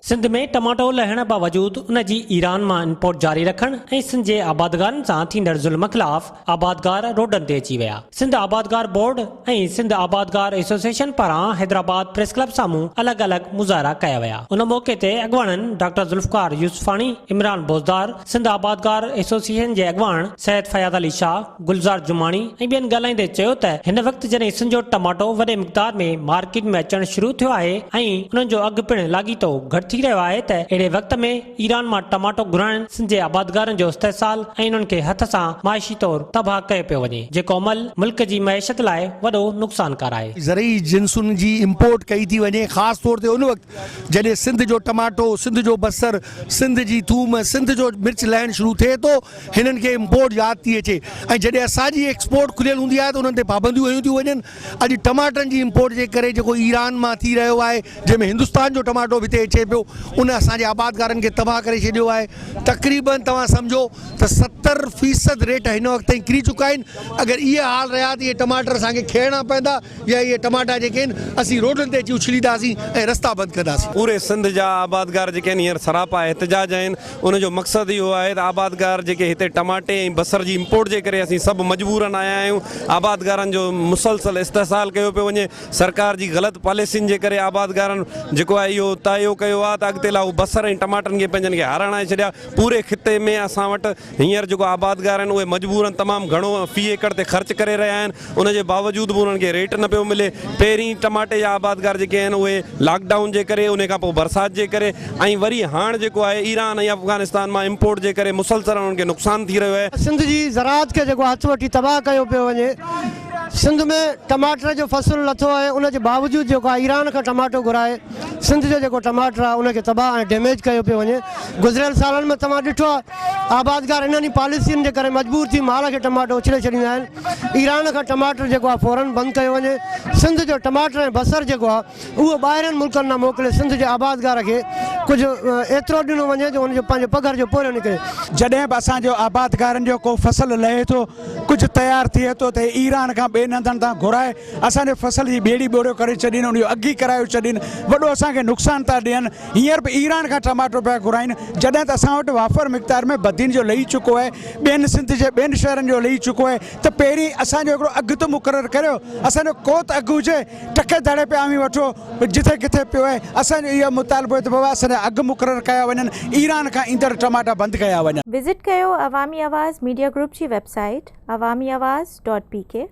Sindh ۾ tomato لهڻ باوجود ان جي ايران مان امپورٽ جاري رکڻ ۽ سنڌ جي آبادگارن سان ٿيندڙ ظلم خلاف آبادگار روڊن تي اچي ويا. سنڌ آبادگار بورڊ ۽ سنڌ آبادگار ايسوسيئيشن پاران حيدرآباد پريس ڪلب سامهون الڳ الڳ مظاهرا ڪيا ويا. ان موقعي تي اڳواڻن ڊاڪٽر ذوالفقار يوسفاڻي، عمران بوزدار، سنڌ آبادگار ايسوسيئيشن جي اڳواڻ سيد فياض علي شاهه، گلزار جماڻي ۽ ٻين ڳالهائيندي چيو ته هن وقت جڏهن سن جو ٽماٽو وڏي مقدار ۾ مارڪيٽ ۾ اچڻ شروع ٿيو آهي ۽ انهن جو اگهه پڻ لاڳيتو گهٽ ٿي رهيو آهي ته اهڙي وقت ۾ ايران مان ٽماٽو گهرائڻ سن جي آبادگارن جو استحصال ۽ انهن کي هٿ سان معاشي طور تباهه ڪيو پيو وڃي جيڪو عمل ملڪ جي معيشت لاء وڏو نقصانڪار آهي. زرعي جنسن جي امپورٽ ڪئي ٿي وڃي خاص طور تي ان وقت جڏهن سنڌ جو ٽماٽو، سنڌ جو بصر، سنڌ جي ٿوم، سنڌ جو مرچ لهڻ شروع ٿئي ٿو هنن کي امپورٽ ياد ٿي اچي ۽ جڏهن اسان جي ايڪسپورٽ کليل هوندي آهي ته انهن تي پابنديون هنيون ٿيون وڃن. اڄ ٽماٽن جي امپورٽ جي ڪري جيڪو ايران مان ٿي رهيو آهي جنهن ۾ هندستان جو ٽماٽو به هتي اچي پيو ان اسان جي آبادگارن کي تباهه ڪري ڇڏيو آهي. تقريبن توهان سمجهو ته 70 فيصد ريٽ هن وقت تائين ڪري چڪا آهن اگر اهي حال رهيا ته اهي ٽماٽر اسان کي کيڙڻا پوندا يا اهي ٽماٽا جيڪي آهن اسين روڊن تي اچي اڇلينداسين ۽ رستا بند ڪنداسين. پوري سنڌ جا آبادگار جيڪي آهن هينئر سراپا احتجاج آهن ان جو مقصد اهو آهي ته آبادگار جيڪي هتي ٽماٽي ۽ بصر جي امپورٽ جي ڪري اسين سڀ مجبورن آيا آهيون آبادگارن جو مسلسل استحصال ڪيو پيو وڃي سرڪار جي غلط پاليسين جي ڪري آبادگارن جيڪو آهي اهو تعيو ڪيو آهي ته اڳتي لاء هو بصر ۽ ٽماٽن کي پنهنجن کي هارائڻ آڻي ڇڏيا پوري خطي ۾ اسان وٽ هينئر جيڪو آبادگار آهن اهي مجبورن تمام گهڻو في ايڪڙ تي خرچ ڪري رهيا آهن ان جي باوجود به انهن کي ريٽ نه پيو ملي پهرين ٽماٽي جا آبادگار جيڪي آهن اهي لاڪ ڊائون جي ڪري ان کان پوء برسات جي ڪري ۽ وري هاڻ جيڪو آهي ايران ۽ افغانستان مان امپورٽ جي ڪري مسلسل انهن کي نقصان ٿي رهيو آهي. سنڌ جي زراعت کي جيڪو هٿ وٺي تباهه ڪيو پيو وڃي سنڌ ۾ ٽماٽر جو فصل لٿو آهي ان جي باوجود جيڪو آهي ايران کان ٽماٽو گهرائي سنڌ جو جيڪو ٽماٽر آهي ان کي تباهه ۽ ڊيميج ڪيو پيو وڃي گذريل سالن ۾ توهان ڏٺو آهي آبادگار انهن ئي پاليسين جي ڪري مجبور ٿي مال کي ٽماٽو اڇلي ڇڏيندا آهن ايران کان ٽماٽر جيڪو آهي فورن بند ڪيو وڃي سنڌ جو ٽماٽر ۽ بصر جيڪو آهي اهو ٻاهرين ملڪن ڏانهن موڪلي سنڌ جي آبادگار کي ڪجهه ايترو ڏنو وڃي جو ان جو پنهنجو پگهر جو پورهيو نڪري. جڏهن به اسان جو آبادگارن جو ڪو فصل لهي ٿو ڪجهه تيار ٿئي ٿو ته ايران کان ٻين هنڌن تان گهرائي اسان جي فصل جي ٻيڙي ٻوڙيو ڪري ڇڏين ان جو اگهه ئي ڪرايو ڇڏين وڏو اسان کي نقصان ٿا ڏين هينئر به ايران کان ٽماٽو پيا گهرائين جڏهن ته اسان وٽ وافر مقدار ۾ بدين جو لهي چڪو آهي ٻين سنڌ جي ٻين شهرن جو لهي چڪو آهي ته پهرين اسان جو هڪڙو اگهه ته مقرر ڪريو اسان جو ڪو ته اگهه هجي ٽڪي ڌڙي پيا اوهين وٺو جٿي ڪٿي پيو آهي اسان جو اهو مطالبو آهي ته بابا اسان جا اگهه مقرر ڪيا وڃن ايران کان ايندڙ ٽماٽا بند ڪيا وڃن. وزٽ ڪيو عوامي آواز ميڊيا گروپ جي web site Awami Awaz dot P K.